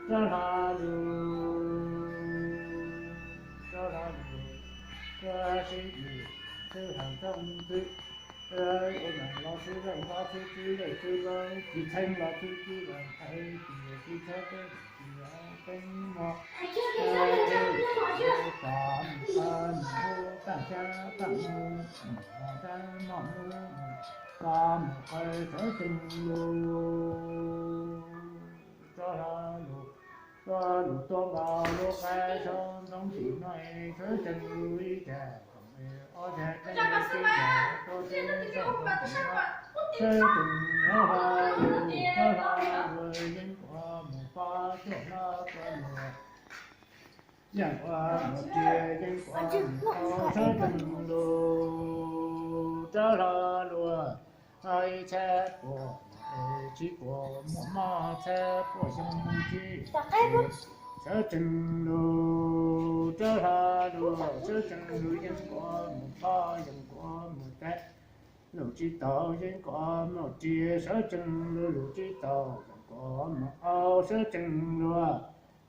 rov hla lug, rov hla lug, rov sib yim, xwb has txog ntxwv, ua neej los xwb zeej vab xwb txwv zej txwv lawv tsis txheeb los xwb txwv los thaiv tsis tsis txheeb teb tsis teeb mog. Tom mus qab mus hub, paj xyab paj mub, mos dab moj mub, tom mus qab sawv tsees lug, rov hla lug, rov lug tuaj nkaus lub qab saub ntxoov tim no, sawv tsees lug ib tag, ob tag, tib tag, tib tag, sawv tsees rov hla lug, rov hla lug, yeej kua mus pab cuaj hla rov lug, yeej kua mus ris, yeej kua mus au, sawv tsees lug, rov hla lug, ib txhiab puas, tsib puas muaj mob, txhiab puas xyoo tsib, sawv tsees lug, rov hla lug, sawv tsees lug, yeej kua mus pab, yeej kua mus tais, lug tsis taus, yeej kua mus ris, sawv tsees lug, lug tsis taus, yeej kua mus au, sawv tsees lug,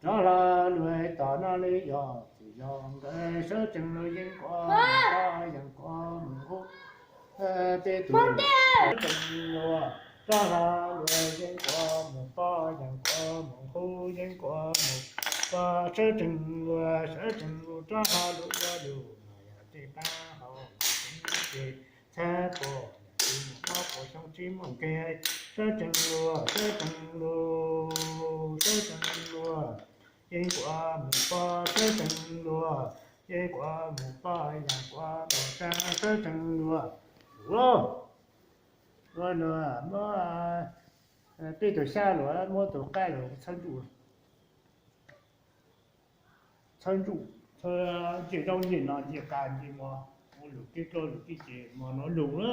rov hla lug, tom no li yog tsis yog nkawd, sawv tsees lug, yeej kua mus pab, yeej kua mus hub, peb tug sawv tsees lug, rov hla lug, yeej kua mus pab, yeej kua mus hub, yeej kua mus pab, sawv tsees lug, sawv tsees lug, rov hla lug ua lug no yog tej pab hauv ces txhiab puas, mus mob puas xyoo tsib muaj nkeeg, sawv tsees lug, sawv tsees lug, sawv tsees lug, yeej kua mus pab, sawv tsees lug, yeej kua mus pab, yeej kua mus tais, sawv tsees lug, lug, lug, muab peb tug xyab lug, muab tug qaib lug txhawb ntsuj, txhawb ntsuj, txhawb ncej zaub ncej no ncej qab ncej mov, ua lug tib rab lug tib ce mov no lug na.